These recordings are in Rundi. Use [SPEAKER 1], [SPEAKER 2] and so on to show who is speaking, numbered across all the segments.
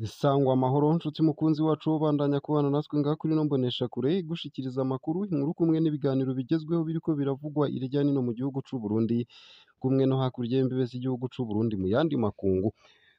[SPEAKER 1] Sangwa amahoro nshuti mukunzi wacu ubandanya kubana natwe ngaha kuri ino mboneshakure igushikiriza amakuru, inkuru kumwe n'ibiganiro bigezweho biriko biravugwa irya nino mu gihugu c'u Burundi, kumwe no hakurya y'imbibe z'igihugu c'u Burundi mu yandi makungu.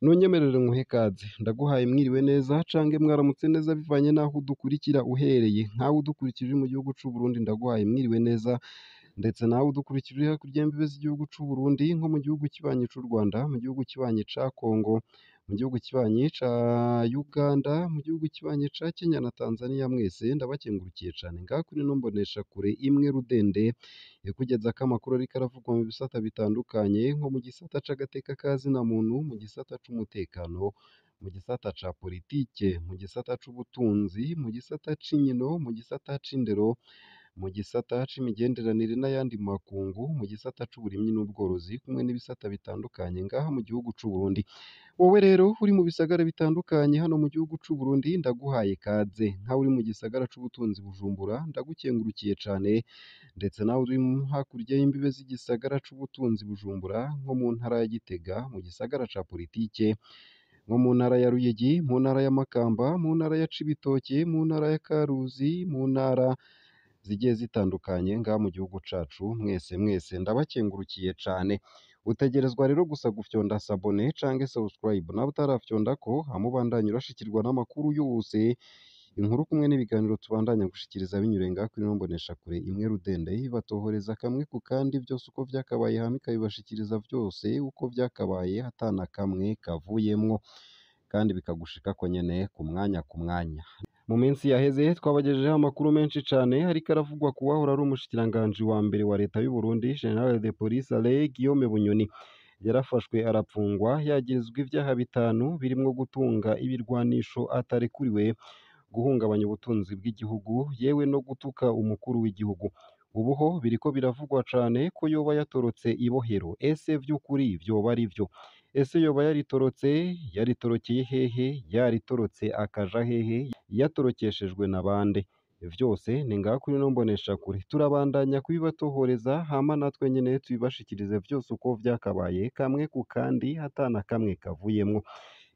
[SPEAKER 1] Nunyemerere nkuhe kaze, ndaguhaye mwiriwe neza cange mwaramutse neza bivanye n'aho udukurikira uhereye. Nkawe udukurikira uri mu gihugu c'u Burundi ndaguhaye mwiriwe neza, ndetse nawe udukurikira uri hakurya y'imbibe z'igihugu c'u Burundi nko mu gihugu kibanyi c'u Rwanda, mu gihugu kibanyi ca Congo, mu gihugu kibanyi ca Uganda, mu gihugu kibanyi ca Kenya na Tanzania, mwese ndabakengurukiye cane. Ngaha kuri ino mboneshakure imwe rudende ikugezako amakuru ariko aravugwa mu bisata bitandukanye, nko mu gisata c'agateka ka zina muntu, mu gisata c'umutekano, mu gisata ca politike, mu gisata c'ubutunzi, mu gisata c'inkino, mu gisata c'indero, mu gisata c'imigenderanire n'ayandi makungu, mu gisata c'uburimyi n'ubworozi, kumwe n'ibisata bitandukanye ngaha mu gihugu c'u Burundi. Wowe rero uri mu bisagara bitandukanye hano mu gihugu c'u Burundi ndaguhaye kaze, nkawe uri mu gisagara c'ubutunzi Bujumbura ndagukengurukiye cane, ndetse nawe uri hakurya y'imbibe z'igisagara c'ubutunzi Bujumbura nko mu ntara ya Gitega, mu gisagara ca politike, nko mu ntara ya Ruyigi, mu ntara ya Makamba, mu ntara ya Cibitoke, mu ntara ya Karuzi, mu ntara zigiye zitandukanye ngaha mu gihugu cacu, mwese mwese ndabakengurukiye cane. Utegerezwa rero gusa gufyonda sabone canke subscribe nawe utarafyondako, hama ubandanye urashikirwa n'amakuru yose, inkuru kumwe n'ibiganiro tubandanya gushikiriza binyuriye ngaha kuri ino mboneshakure imwe rudende, ibatohoreza kamwe ku kandi vyose uko vyakabaye, hama ikabibashikiriza vyose uko vyakabaye atana kamwe kavuyemwo, kandi bikagushikako nyene ku mwanya ku mwanya. Mu minsi yaheze twabagejejeho amakuru menshi cane ariko aravugwa ku wahora ari umushikiranganji wa mbere wa leta y'u Burundi, General de Police Alain Guillaume Bunyoni. Yarafashwe arapfungwa yagirizwa ivyaha bitanu birimwo gutunga ibirwanisho atarekuriwe, guhungabanya ubutunzi bw'igihugu, yewe no gutuka umukuru w'igihugu. Ubu ho biriko biravugwa cane ko yoba yatorotse ibohero. Ese vy'ukuri vyoba ari vyo? Ese yoba yaritorotse? Yaritorokeye hehe? Yaritorotse akaja hehe? Yatorokeshejwe na bande? Vyose ni ngaha kuri ino mboneshakure. Turabandanya kubibatohoreza hama natwe nyene tubibashikirize vyose uko vyakabaye, kamwe ku kandi atana kamwe kavuyemwo.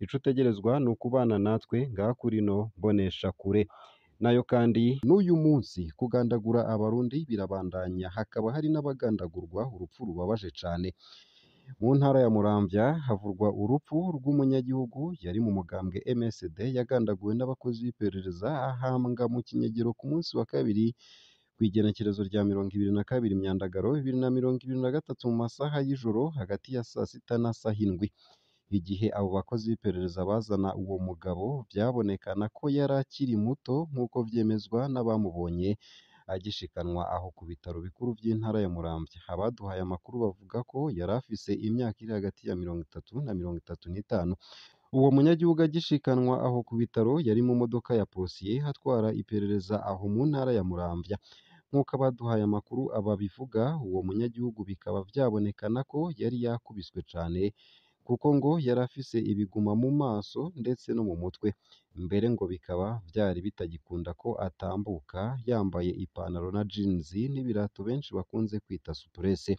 [SPEAKER 1] Ico utegerezwa ni ukubana natwe ngaha kuri ino mboneshakure. Nayo kandi n'uyu munsi kugandagura abarundi birabandanya, hakaba hari n'abagandagurwa urupfu rubabaje cane. Mu ntara ya Muramvya havurwa urupfu rw'umunyagihugu yari mu mugambwe MSD yagandaguwe n'abakozi b'iperereza ahambwa mu kinyegero ku munsi wa kabiri kw'igenekerezo rya 22 Myandagaro 2023 mu masaha y'ijoro hagati ya saa sita na saha indwi. Igihe abo bakozi b'iperereza bazana uwo mugabo vyabonekana ko yari akiri muto nk'uko vyemezwa n'abamubonye agishikanwa aho ku bitaro bikuru vy'intara ya Muramvya. Abaduhaye amakuru bavuga ko yari afise imyaka iri hagati ya 30 na 35. Uwo munyagihugu agishikanwa aho ku bitaro yari mu modoka ya posiye atwara iperereza aho mu ntara ya Muramvya. Nk'uko abaduhaye amakuru ababivuga, uwo munyagihugu bikaba vyabonekana ko yari yakubiswe cane, kuko ngo yari afise ibiguma mu maso ndetse no mu mutwe. Mbere ngo bikaba vyari bitagikunda ko atambuka yambaye ipantaro na jeans n'ibirato benshi bakunze kwita supurese.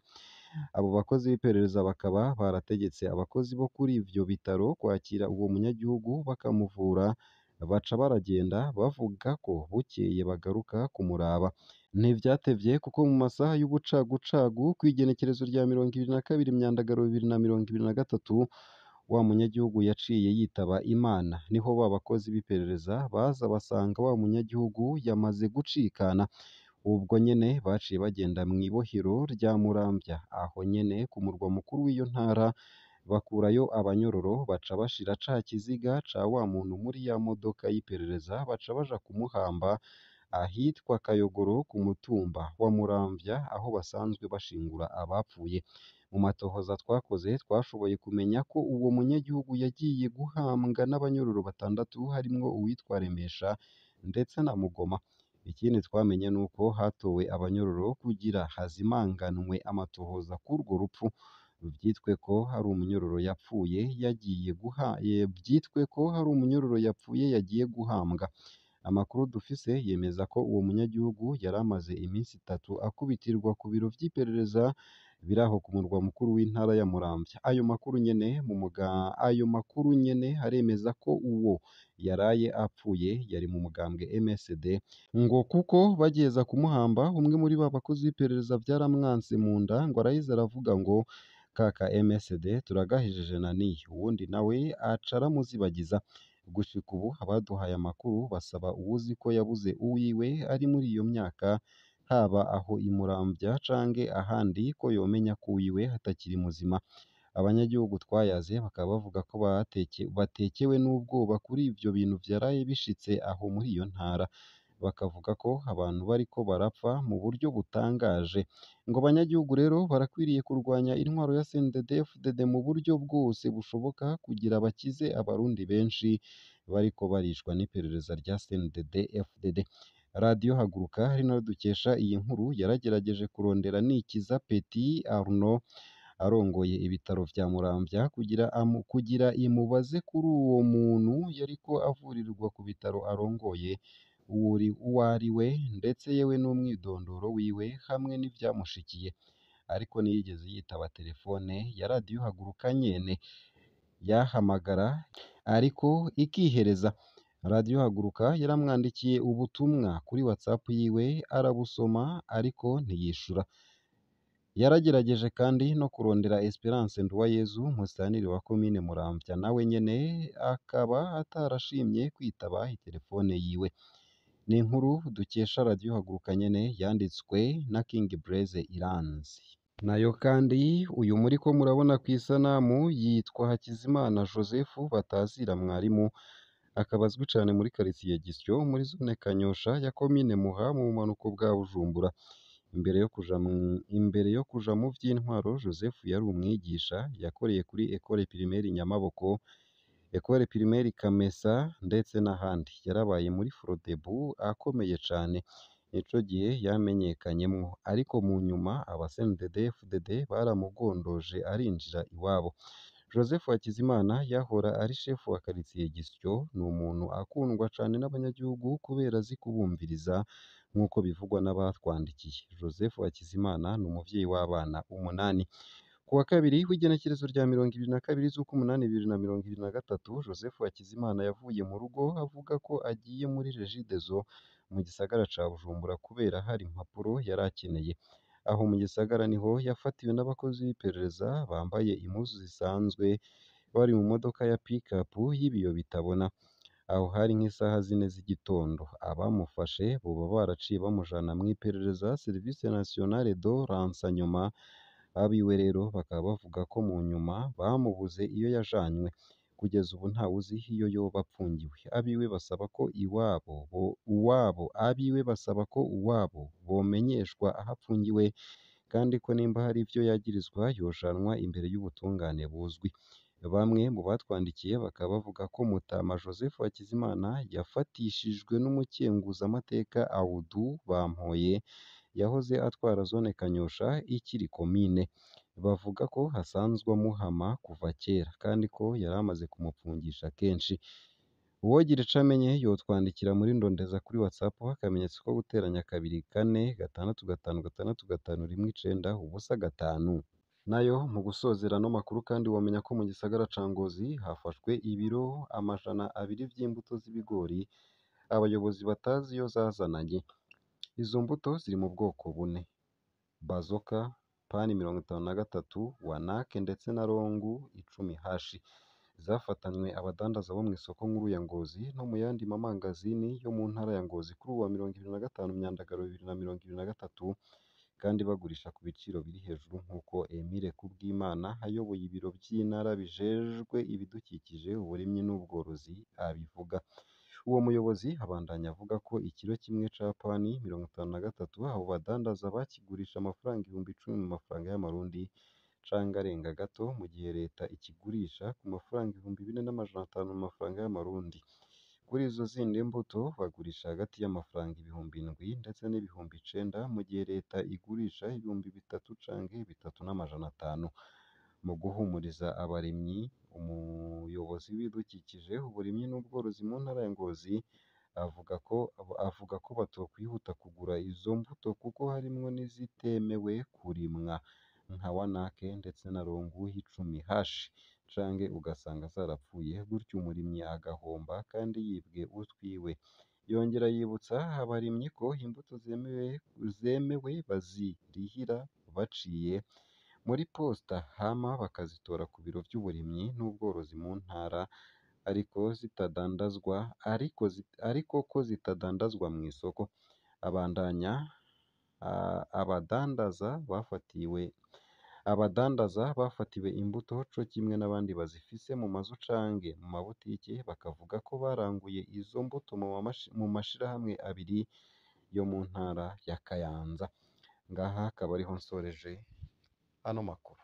[SPEAKER 1] Abo bakozi b'iperereza bakaba barategetse abakozi bo kuri ivyo bitaro kwakira uwo munyagihugu bakamuvura, baca baragenda bavuga ko bukeye bagaruka kumuraba. Ntivyatevye kuko mu masaha y'ubucagucagu kw'igenekerezo rya 22 Myandagaro 2023 wa munyagihugu yaciye yitaba Imana. Niho ba bakozi b'iperereza baza basanga wa munyagihugu yamaze gucikana. Ubwo nyene baciye bagenda mw'ibohero rya Muramvya, aho nyene ku murwa mukuru w'iyo ntara, bakurayo abanyororo baca bashira ca kiziga ca wa muntu muri ya modoka y'iperereza, baca baja kumuhamba ahitwa Kayogoro ku mutumba wa Muramvya aho basanzwe bashingura abapfuye. Mu matohoza twakoze twashoboye kumenya ko uwo munyagihugu yagiye guhambwa n'abanyororo batandatu harimwo uwitwa Remesha ndetse na Mugoma. Ikindi twamenye nuko hatowe abanyororo kugira hazimanganwe amatohoza k'urwo rupfu, vyitwe ko hari umunyororo yapfuye yagiye guha vyitwe ko hari umunyororo yapfuye yagiye guhambwa. Amakuru dufise yemeza ko uwo munyagihugu yari amaze iminsi itatu akubitirwa ku biro vy'iperereza biri aho ku murwa mukuru w'intara ya Muramvya. Ayo makuru nyene aremeza ko uwo yaraye apfuye yari mu mugambwe MSD, ngo kuko bagiheza kumuhamba umwe muri ba bakozi b'iperereza vyaramwanse mu nda, ngo araheza aravuga ngo kaka MSD turagahejeje nani, uwundi nawe aca aramuzibagiza. Gushika ubu abaduhaye amakuru basaba uwuzi ko yabuze uwiwe ari muri iyo myaka, haba aho i Muramvya canke ahandi, ko yomenya ko uwiwe atakiri muzima. Abanyagihugu twayaze bakaba bavuga ko batekewe n'ubwoba kuri ivyo bintu vyaraye bishitse aho muri iyo ntara, bakavuga ko abantu bariko barapfa mu buryo butangaje. Ngo abanyagihugu rero barakwiriye kurwanya intwaro ya CNDD-FDD mu buryo bwose bushoboka kugira bakize abarundi benshi bariko baricwa n'iperereza rya CNDD-FDD. Radiyo Haguruka ari nayo dukesha iyi nkuru yaragerageje kurondera Nikiza Petit Arnaud arongoye ibitaro vya Muramvya kugira imubaze kuri uwo muntu yariko avurirwa ku bitaro arongoye uwo ari we, ndetse yewe n'umwidondoro wiwe hamwe n'ivyamushikiye, ariko ntiyigeze yitaba telefone ya Radiyo Haguruka nyene, yahamagara ariko ikihereza. Radiyo Haguruka yaramwandikiye ubutumwa kuri WhatsApp yiwe arabusoma ariko ntiyishura. Yaragerageje kandi no kurondera Esperance Nduwayezu, umusitaniri wa komine Muramvya, nawe nyene akaba atarashimye kwitaba itelefone yiwe. Ni inkuru dukesha Radiyo Haguruka nyene yanditswe na King Blaise Iranzi. Nayo kandi uyu muriko murabona kw'isanamu yitwa Hakizimana Joseph batazira mwarimu, akaba azwi cane muri karitiye Gisyo muri zone Kanyosha ya komine Muha mu bumanuko bwa Bujumbura. Imbere yo kuja mu vy'intwaro, Joseph yari umwigisha, yakoreye kuri Ecole Primaire Nyamaboko, Ecole Primaire Kamesa ndetse n'ahandi. Yarabaye muri Frodebu akomeye cane, nico gihe yamenyekanyemwo, ariko mu nyuma aba CNDD-FDD baramugondoje arinjira iwabo. Joseph Hakizimana yahora ari shefu wa karitiye Gisyo, ni umuntu akundwa cane n'abanyagihugu kubera azi kubumviriza nk'uko bivugwa n'abatwandikiye. Joseph Hakizimana ni umuvyeyi w'abana 8. Ku wa kabiri w'igenekerezo rya 22 z'ukumunani 2023, Joseph Hakizimana yavuye mu rugo avuga ko agiye muri Regideso mu gisagara ca Bujumbura kubera hari impapuro yari akeneye. Aho mu gisagara niho yafatiwe n'abakozi b'iperereza bambaye impuzu zisanzwe, bari mu modoka ya pick-up y'ibiyo bitabona. Aho hari nk'isaha 4 z'igitondo. Abamufashe boba baraciye bamujana mw'iperereza Service Nationale de Renseignement. Abiwe rero bakaba bavuga ko mu nyuma bamubuze iyo yajanywe. Kugeza ubu ntawuzi iyo yoba apfungiwe. Abiwe basaba ko uwabo bomenyeshwa aho apfungiwe, kandi ko nimba hari ivyo yagirizwa yojanwa imbere y'ubutungane buzwi. Bamwe mu batwandikiye bakaba bavuga ko Mutama Joseph Hakizimana yafatishijwe n'umukenguzamateka Audu Bampoye yahoze atwara zone Kanyosha ikiri komine. Bavuga ko asanzwe amuhama kuva kera, kandi ko yari amaze kumupfungisha kenshi. Uwogira ico amenye yotwandikira muri Ndondeza kuri WhatsApp akamenyetso ko guteranya 2 4 6 5 6 5 1 9 0 5. Nayo mu gusozera ano makuru kandi womenya ko mu gisagara ca Ngozi hafashwe ibiro 200 vy'imbuto z'ibigori abayobozi batazi iyo zazananye. Izo mbuto ziri mu bwoko bune: Bazoka, Pani 53, Wanake ndetse na Rongu 10 hashi. Zafatanywe abadandaza bo mw'isoko nkuru ya Ngozi no mu yandi mamangazini yo mu ntara ya Ngozi kuri uwa 25 Myandagaro 2023, kandi bagurisha ku biciro biri hejuru nk'uko Emile Kubwimana ayoboye ibiro vy'intara bijejwe ibidukikije, uburimyi n'ubworozi abivuga. Uwo muyobozi abandanya avuga ko ikiro kimwe ca Pani 53 abo badandaza bakigurisha amafaranga 10,000 mu mafaranga y'amarundi canke arenga gato, mu gihe leta ikigurisha ku mafaranga 4,500 mu mafaranga y'amarundi. Kuri izo zindi mbuto bagurisha hagati y'amafaranga 7,000 ndetse n'9,000, mu gihe leta igurisha 3,000 canke 3,500. Mu guhumuriza abarimyi, umuyobozi w'ibidukikije, uburimyi n'ubworozi mu ntara ya Ngozi avuga ko batokwihuta kugura izo mbuto kuko harimwo n'izitemewe kurimwa. nka Wanake ndetse na Rongu 10 hashi, canke ugasanga zarapfuye, gutyo umurimyi agahomba kandi yibwe utwiwe. Yongera yibutsa abarimyi ko imbuto zemewe bazirihira baciye muri posta hama bakazitora ku biro vy'uburimyi n'ubworozi mu ntara, ariko zitadandazwa ariko ko zitadandazwa mw'isoko. Abandanya abadandaza bafatiwe imbuto co kimwe n'abandi bazifise mu mazu canke mu mabutike, bakavuga ko baranguye izo mbuto mu mashirahamwe abiri yo mu ntara ya Kayanza. Ngaha akaba ariho nsoreje ano makuru.